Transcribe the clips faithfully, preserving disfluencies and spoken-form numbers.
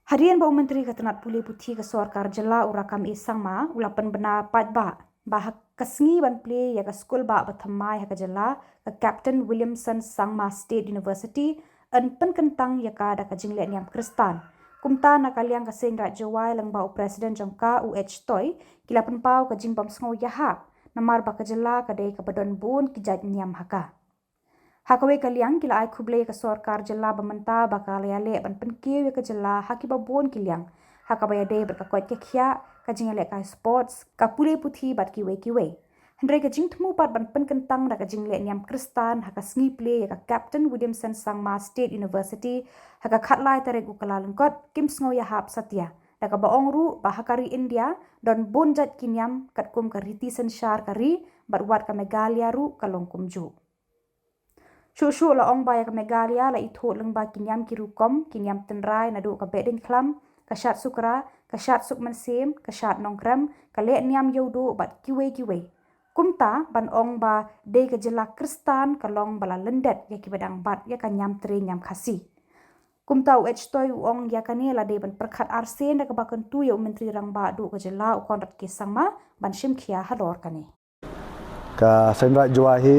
Hadien ba u Myntri ka tnat pule puthi ka sorkar jylla u Rakkam A Sangma u la pynbna paidbah ba ha ka sngi ban plie ïa ka skul bah ba thymmai ha ka jylla, ka Captain Williamson Sangma State University yn pynkyntang ïa ka da ka jingleh niam Khristan. Kumta na ka liang ka Seiñ Raij Jowai lyngba u President jong ka u H Toy ki la pynpaw ka jingbym sngew ïahap namar ba ka jylla ka dei kaba don bun ki jait niam ha ka. Ha kawei ka liang ki la ai khublei ïa ka sorkar jylla ba mynta ba ka la ïaleh ban pynkiew ïa ka jylla ha kiba bun ki liang, ha kaba ïadei bad ka koit ka khiah, ka jingïalehkai sports, ka pule puthi bad kiwei kiwei. Hynrei ka jingthmu pat ban pynkyntang da ka jingleh niam Khristan ha ka sngi plie ïa ka Captain Williamson Sangma State University ha ka khatlai tarik u Kyllalyngkot kim sngew ïahap satia, da kaba ong ruh ba ha ka ri India don bun jait ki niam katkum ka riti synshar ka ri, bad wat ka Meghalaya ruh ka long kumjuh. Shuh shuh la ong ba ïa ka Meghalaya la ithuh lyngba ki niam ki rukom, ki niam tynrai naduh ka Behdeiñkhlam, ka Shad Sukra, ka Shad Suk Mynsiem, ka Shad Nongkrem, ka Lehniam Ïewduh bad kiwei kiwei. Kumta ban ong ba dei ka jylla Khristan ka long ba la lyndet ïa kiba dang bat ïa ka niam Trai niam Khasi. Kumta u H Toy u ong ïa kane la dei ban pyrkhat arsien da kaba kyntu ïa u Myntri Rangbah Duh ka jylla u Conrad K Sangma ban shim khia halor kane. Ka Seiñ Raij Jowai hi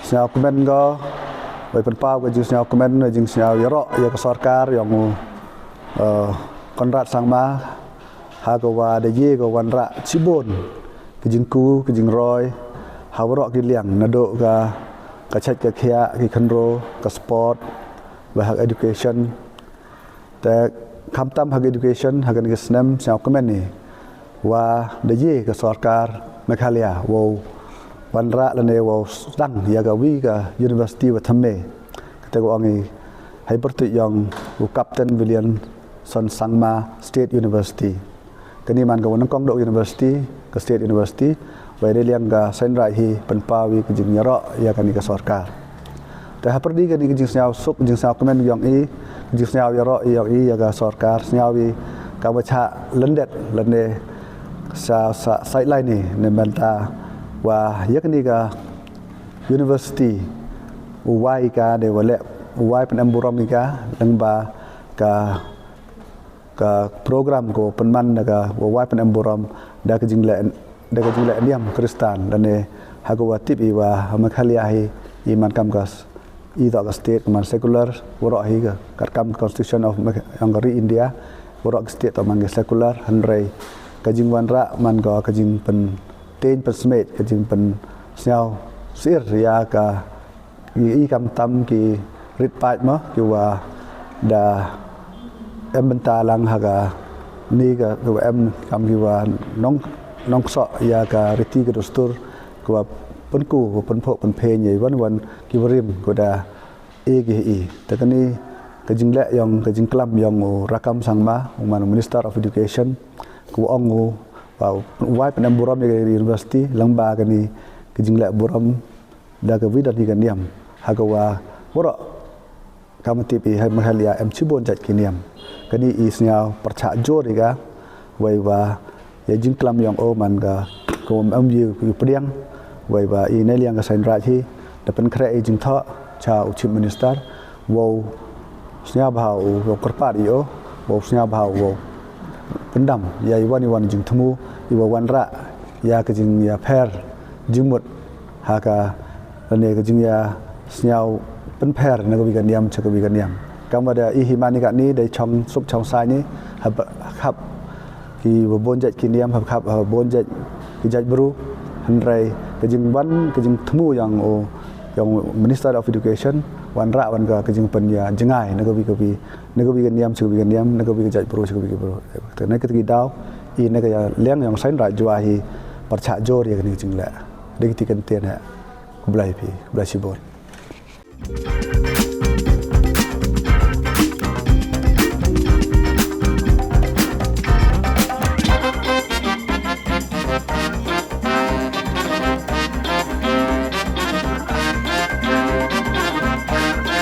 sngewkmen ko, wei pynpaw ka jingsngewkmen, ka jingsngew ïaroh ïa ka sorkar jong u, eh, Conrad Sangma, ha kaba da ïa ka wanrah shibun ki jingku ki jingroi ha waroh ki liang, naduh ka, ka jait ka khiah, ki khynroo, ka sport, bad ha education. Te khamtam ha ka education, ha kane ka snem sngewkmen hi wa da ïa ka sorkar Meghalaya wow wanrah lane wow sdang ïa kawei ka university wa thymmai. Kata ka ong hi ha i pyrtuit jong u Captain Williamson Sangma State University. Kane man ka wa nyngkong doh university, ka state university, wei da liang ka Seiñ Raij hi pynpaw ïa ka jingïaroh ïa kane ka sorkar. Te hapyrdi kane ka jingsngew suk, jingsngew kmen jong i, jingsngew ïaroh jong i ïa ka sorkar, sngew i ka wa chah lyndet lane sa, sa sideline i ne mynta wa ïa kane ka university u wai ka ne wa leh, u wai pynemburom i ka lyngba ka ka program ko pynman da ka wa wai pynemburom da ka jingleh, da ka jingleh niam Khristan, lane ha ka wa tip i wa ha Meghalaya hi i man kam ka s-, i toh ka state ka man secular, waroh hi ka, katkam ka constitution of Megh-, jong ka ri India, waroh ka state toh man ka secular, hynrei ka jingwanrah man ka, ka jingpyntieñ pynsmit, ka jingpynsngew sir ïa ka i, i khamtam ki rit paid mo, ki wa da em bynta lang ha kane ka, ki wa em kam ki wa nong, nongksoh ïa ka riti ka dustur, ki wa pynku, ki wa pynphuh pynphieng ïa i wan wan ki wa rim ki wa da e ki i. Te kane ka jingleh jong, ka jingklam jong u Rakkam Sangma, u man u Minister of Education, ki wa ong u wa u wai pynemburom ïa ka university lyngba kane ka jingleh burom da ka wi da ni ka niam. Ha ka wa waroh ka ma tip i ha Meghalaya em shibun jait ki niam. Kane i sngew pyrshah jur ïa ka, wei wa ïa jingklam jong o man ka, ka wa em ïa u pdiang, wei wa i ne liang ka Seiñ Raij hi da pynkhreh i jingthoh cha u Chief Minister, wow sngewbha u, wow kyrpad ïa o, wow sngewbha u, wow pyndam ïa i wan i wan jingthmu i wa wanrah ïa ka jingïapher jingmut ha ka, lane ka jingïasngew pynpher na ka wi ka niam cha ka wi ka niam. Kam wa da i hi mani kane da chong suk chong sai ni ha ba, khap ki wa bun jait ki niam, ha khap ha bun jait ki jait bru, hynrei ka jingwan, ka jingthmu jong u, jong u Minister of Education wanrah wan ka, ka jingpynïajngai na ka wi ka wi, na ka wi ka niam cha ka wi ka niam, na ka wi ka jait bru cha ka wi ka bru. Te na kata ki daw i na ka liang jong Seiñ Raij Jowai hi pyrshah jur ïa kane ka jingleh. Da kiti kyntien ha. Khublei phi, khublei shibun.